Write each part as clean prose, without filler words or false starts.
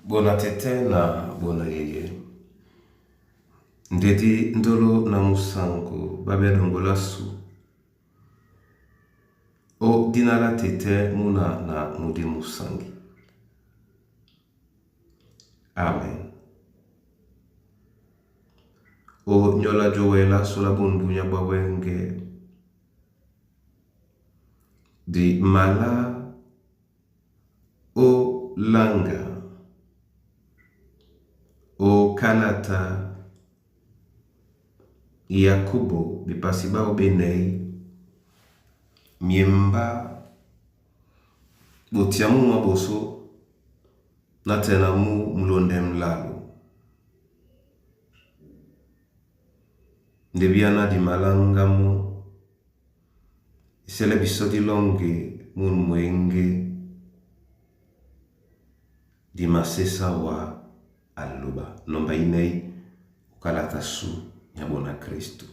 Bona tete na bona yeye. Ndedi ndolo na musango babia su. O dina la tete muna na mudi musangi. Amen. O nyola jowela sola bunbunya bwa wenge. Di mala o langa o kalata Yakobo bepasi bao benei miemba botiamu mwa boso na tena mu mulonde mlalo ndebiana di malanga mu esele biso dilonge munu mwenge di masesa wa aloba nomba inei okalata su ya bona Kristu.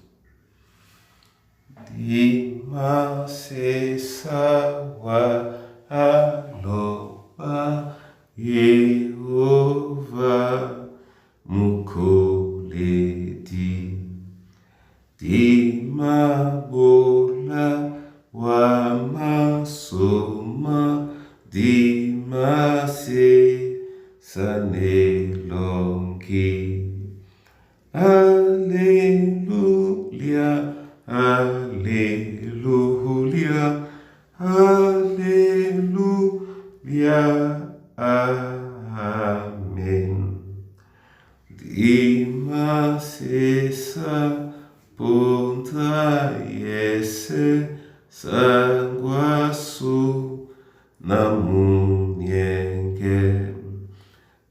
Di masesa wa aloba Yehova mukoledi di mabola wa masoma di masesa nelongi. Alleluia, alleluia, alleluia, amen. Di masesa punta yese sangwasu na munyenge.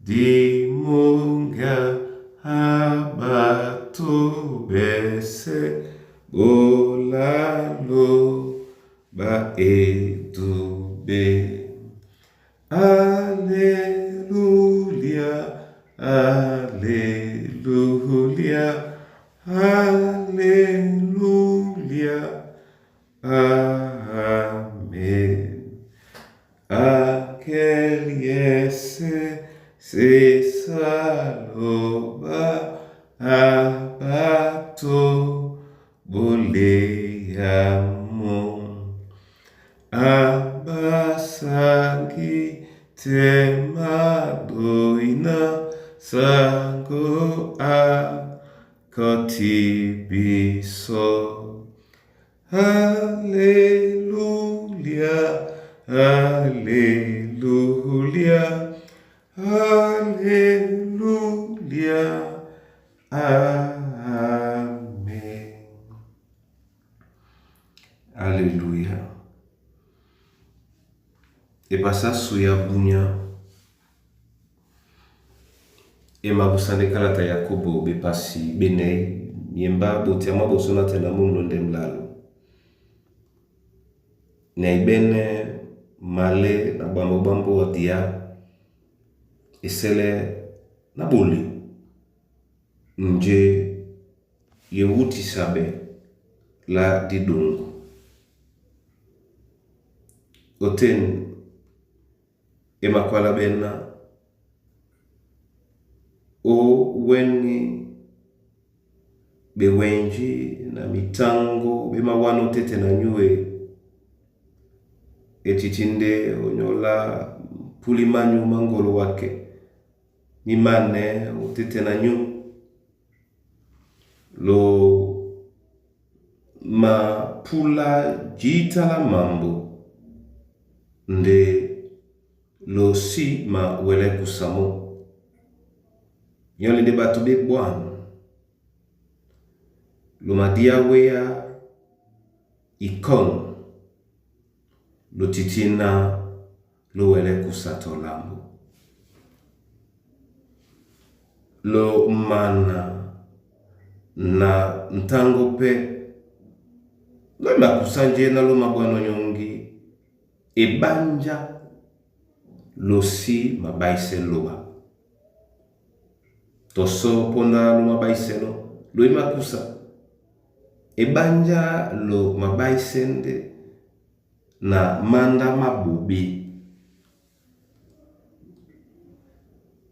Di munga abato bese bolalo ba edube. Alleluia, alleluia, alleluia, amen. Aquel yese se saloba abato boleyamo. Abasangi temadoina sango akotibiso. Alleluia, alleluia, alleluia, amen. Alleluia. Epasa su ya bunya emabusande kalata Yakobo bepasi benei miemba botiama boso na tena mu mlonde mlalo. Na ibene male na bambo bambo wa dia esele na boli nje yewuti sabe la didungu. Oten emakwala bena o weni bewenji na mitango bemawano tete na nyue etitinde onyola pulimanyu mangolo wake mimane otete na nyu lo mapula jita la mambo nde lo si ma wele kusamo yoli nde bato be bwana lo madia wea ikon lo titina lo wele kusato lambo lo mana na ntango pe lo makusanje na lo mabwano nyongi ebanja lo si mabaise loba toso ponda lo mabaise lo lo imakusa ebanja lo mabaise nde na manda mabubi.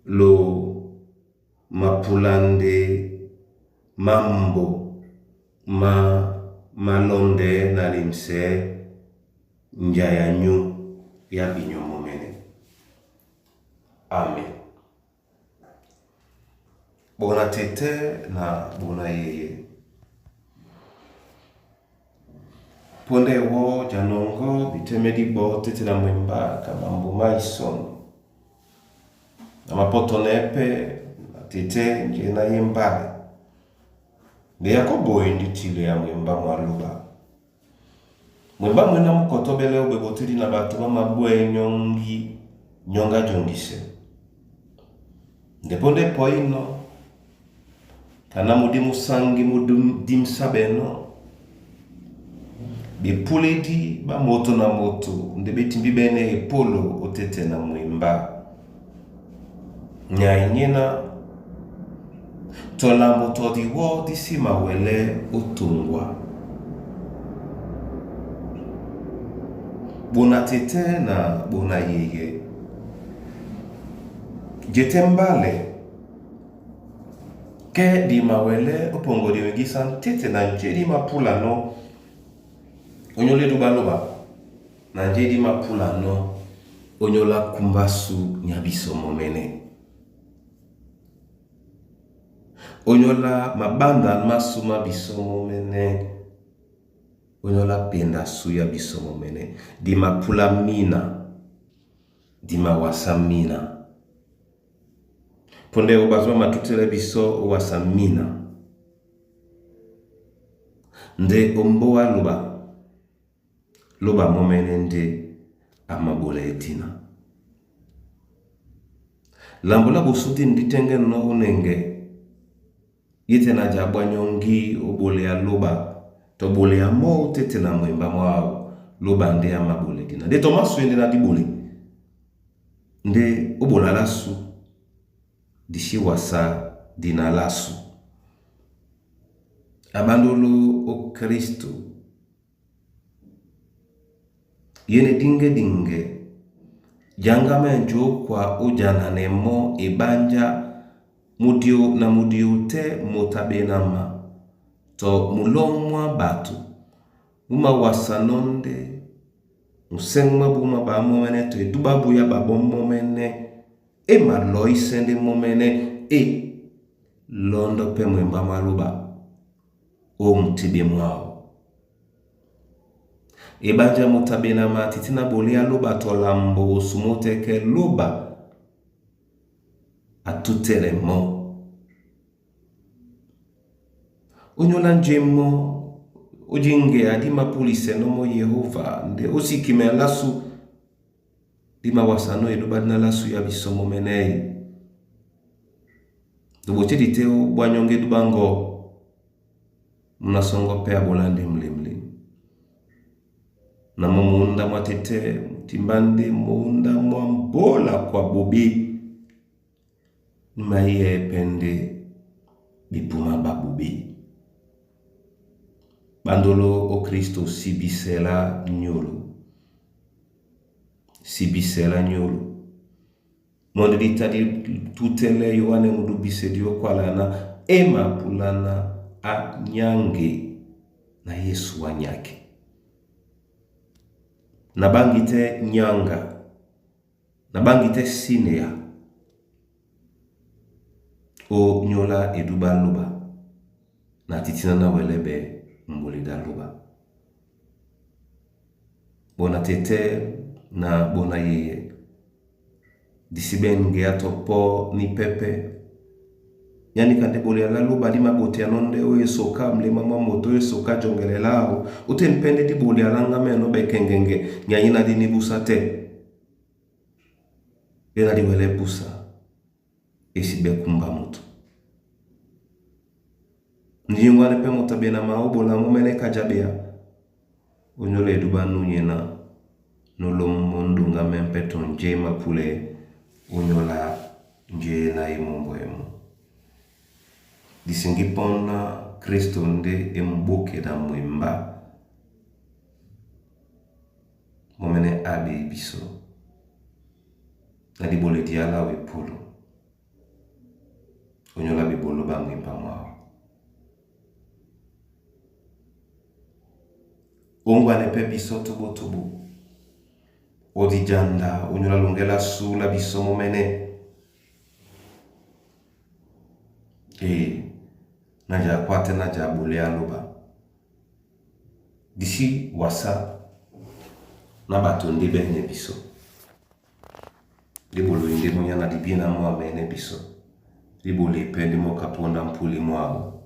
Lo mapula ndé mambo má malɔ́ndɛɛ́ na limsɛɛ́ njaya nyú yá binyɔ́ mɔ́mɛ́nɛ́. Amen. Bona tɛ́tɛ́ na bona yeye. Pɔ́ ndé wɔ́ janɔŋgɔ́ betɛ́mɛ́ díɓɔ́ tɛ́tɛ́ na mwembá ka mambo má isɔ́n. Na mapɔ́tɔnɛɛ́ pɛ́ na tɛ́tɛ́ njé ná yé mbálɛ. Nde Yakɔ́bɔ e ndé tile ya mwembá mwá lóba. Mwembá mwena mú kɔtɔ́ɓɛ́lɛ́ óɓe ɓotédí na ɓato ɓá mabwɛ́ nyɔ́ŋgí nyɔ́ŋgá jɔŋgisɛ. Nde pɔ́ ndé pɔínɔ̄, kaná mudí músáŋgí mú dímsá ɓɛnɔ́, ɓepúlédí ɓá moto na moto nde ɓé timbíɓɛ́nɛ́ epólo ó tɛ́tɛ́ na mwembá. Nyay nyéná, tɔ lambo tɔ diwɔ́ dí sí mawɛlɛ́ ó toŋgwa. Ɓona tɛ́tɛ́ na ɓona yeyɛ, jɛtɛ́ mbálɛ kɛ́ di mawɛlɛ́ ó pɔŋgɔ di oyiŋgísá ńtɛ́tɛ́ na njé dí mapúlanɔ́ ónyólá edúɓá lóɓa na njé dí mapúlanɔ́ ónyólá kúmbá sú nyá bisɔ mɔ́mɛ́nɛ́. Ónyólá mabándan másū má bisɔ mɔ́mɛ́nɛ́, ónyólá penda sú yá bisɔ mɔ́mɛ́nɛ́. Di mapúlá mína, di mawasá mína. Pɔ́ ndé ó ɓato ɓá matútɛ́lɛ́ bisɔ́ ó wasa mína. Ndé ombówá lóɓa, lóɓa mɔ́mɛ́nɛ́ ndé a maɓolɛɛ́ dina. Lambo lá ɓosú dîn dí tɛ́ŋgɛ́nɔ́ ó nɛŋgɛ, yé tɛ́ na ja ɓwá nyɔ́ŋgí ó ɓoléá lóɓa tɔ ɓoléá mɔ́ ó tɛ́tɛ́ na mwembá mwáō, lóɓa ndé a maɓolɛ dina. Ndé tɔ másū e ndé ná dí ɓole, ndé ó ɓola lásū, di sí wasa dina lásū. Aɓándoló ó Kristo, yé na edíŋgɛ́díŋgɛ, jaŋgámɛ́ njǒkwa ó jananɛ mɔ́ eɓánjá mudio na mudio tɛ́ moto a ɓénámá tɔ mulɔ́ŋ mwá ɓato mú māwasanɔ́ ndé musɛ́ŋ mwábū mwá ɓá mɔ́mɛ́nɛ́ tɔ edúɓú ábū yá ɓaɓɔ́ mɔ́mɛ́nɛ́ é malɔ̌ísɛ́ ndé mɔ́mɛ́nɛ́ e lɔ́ndɔ́ pɛ́ mwembá mwá lóɓa ó mutíɓe mwáō. Eɓánjá moto a ɓénámá a tití ná ɓoléá lóɓa tɔ lambo osu mú tɛ́ kɛ́ lóɓa a tútɛ́lɛ mɔ́. Ónyólá njé mɔ́ ó jíŋgea dí mapúlisɛnɔ́ mɔ́ Yehóva ndé ó síkimɛ lásū dí mawasanɔ́ edúɓá díná lásū yá bisɔ́ mɔ́mɛ́nɛ́ e. Nde ɓotédi tɛ́ ó ɓwá nyɔ́ŋgí edúɓá ŋgɔ́, mú ná sɔ́ŋgɔ́ pɛ́ a ɓolá ndé mlemlem. Na mɔ́ muúndá mwá tɛ́tɛ́, mutimbá ndé muúndá mwá mbóla kwa ɓoɓé ní maíyɛ́ pɛ́ ndé ɓepumá ɓá ɓoɓé. Ɓándoló ó Kristo síbísɛlá nyólo, síbísɛlá nyólo. Mɔ́ ndé dí tá dí tútɛ́lɛ́ Yoane mudúbísedi ó kwalana e mapúlana á nyáŋge na Yesu á nyákɛ. Na ɓáŋgi tɛ́ nyáŋga, na ɓáŋgi tɛ́ sínea ó nyóla edúɓá lóɓa na titíná ná wɛlɛ́ ɓɛ́ mbole dá lóɓa. Ɓona tɛ́tɛ́ na ɓona yeyɛ, di sí ɓɛ́n ŋgeá tɔ pɔ́ ní pɛ́pɛ́. Nyánika ndé ɓoléa lá lóɓa dí maɓoteanɔ́ ndé ó esoká mlema mwá moto ó esoká jɔŋgɛlɛ láō. Ó tên pɛ́ ndé dí ɓolea lá ŋgámɛ́nɔ́ ɓɛ́ kɛŋgɛŋgɛ, nyay ína dí ní búsá tɛ́. Ndé na dí wɛlɛ́ búsa, e sí ɓɛ́ kúmba moto. Ndinyongwanɛ pɛ́ moto a ɓénámá ó ɓola mɔ́mɛ́nɛ́ kajaɓea, ónyólá edúɓá nú nyéná, nú lôm mɔ́ ńduŋgámɛ́ pɛ́ tɔ njé e mapúlɛɛ́ ónyólá njé ná e mɔ́mbɔɛ mɔ́. Di siŋgí pɔ́ ná Kristo ndé e mɓókɛ na mwembá mɔ́mɛ́nɛ́ á ɓee bisɔ́ na di ɓolɛdi á láō epólo. Onyola bibolo ba mwimba mwao. Ongwane pe biso tobotobo. Odijanda onyola longela su la biso momene. E naja kwate naja bole aloba. Disi wasa na bato nde bene biso. Libolo nde monya na dibina mwa mene biso. Libolo epe nde mokaponda mpuli mwao.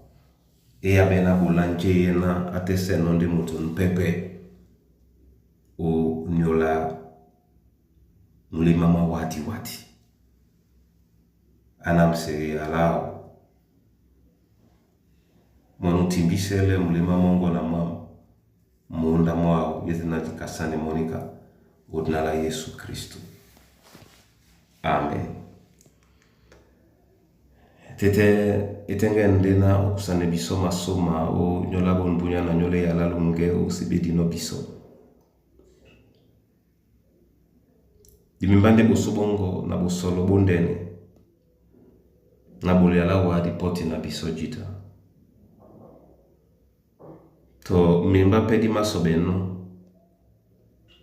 Eya bena bolanje yena atese no nde moto mpepe. O nyola mulima mwa wadi wadi. Anamsere alao. Mwanutimbisele mulima mongo na mwa munda mwao yete jikasane monika odinala Yesu Kristo. Amen. Tete etenge ndena okusane biso masoma o nyola bonbunya na nyole ya lalunge o sibedi no biso. Dimimbande boso bongo na bosolo bondene. Na bolela wa dipoti na biso jita. To mimba pe di masobeno.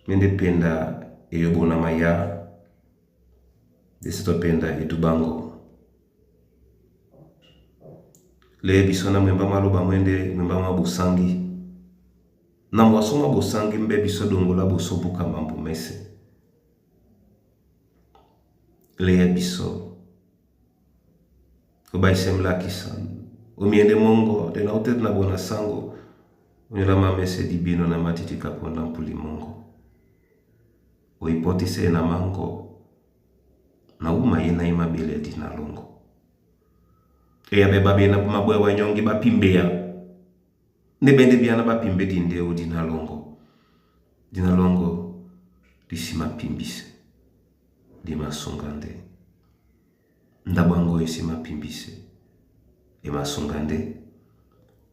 Mende penda eyobona maya. Dese to penda edubango. Le biso na mwemba maloba mwende mwemba mwa bosangi. Na mwaso mwa bosangi mbe biso dongola boso buka mambu mese. Le biso. Obaisem lakisa. Omiende mongo de na otet na bona sango. Onyola mamese di bino na matiti kaponda mpuli mongo. Oipotise na mango. Na uma ye na imabele di na longo. Eya be babe na mabwe wa nyongi bapimbeya. Ne bende biana bapimbe di ndeo di na longo. Di na longo di sima pimbise. Di masunga nde. Ndabwango esi mapimbise. E masunga nde.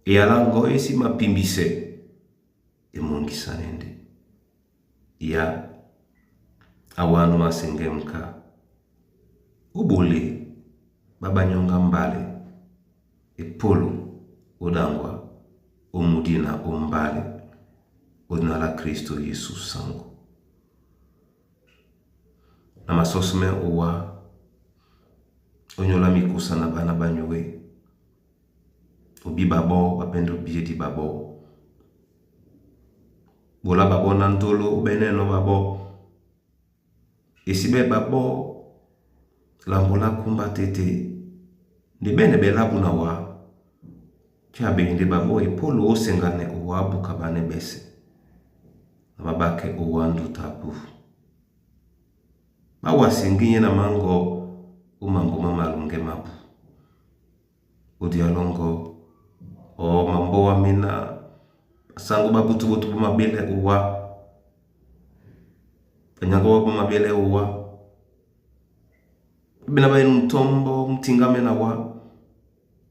E alango esi mapimbise. E mongisane nde. Ya awanu masenge mka. Obole babanyonga mbale. Epolo odangwa omudina ombale odinala Kristo Yesu sango. Na masosme owa onyola mikusa na bana banyuwe. Obi babo bapendo biedi babo. Bola babo na ndolo obeneno babo. Esibe babo lambola kumba tete. Nde bene belabu na wa. Tia bende babo epolo osengane owa buka bane bese. Na babake owa ndutapu. Bawa senginye na mango umambo mamalunge mabu. Odialongo o mambo wa mina sango babutu botu mabele owa. Banyango wabo mabele owa. Bina bayenu mtombo mtingame na wa.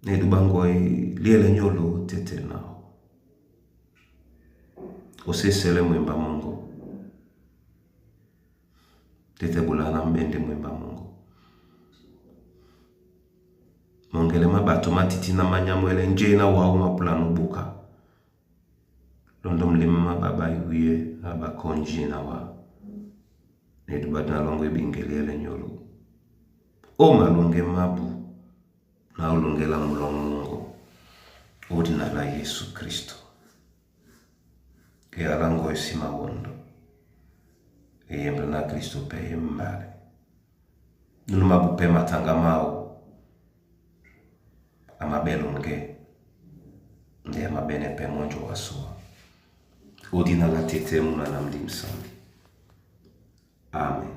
Nedu e liele nyolo tete nao. Osesele mwemba mongo. Tete bulana mbende mwemba mongo. Mongele mabato matiti na manyamwele nje na wao mapulano buka. Londo mlima mababa yuye abakonji na wa. Nedu badna longo ebingeliele nyolo. O malunge mabu. Na ulungela mulongo. Odina la Yesu Kristo. Ke alango esi mawondo. Eyembe na Kristo pe mbale. Nunu mabu pe matanga mao. Amabelo nge. Nde amabene pe monjo wasua. Odina la tete muna na mlimsambi. Amen.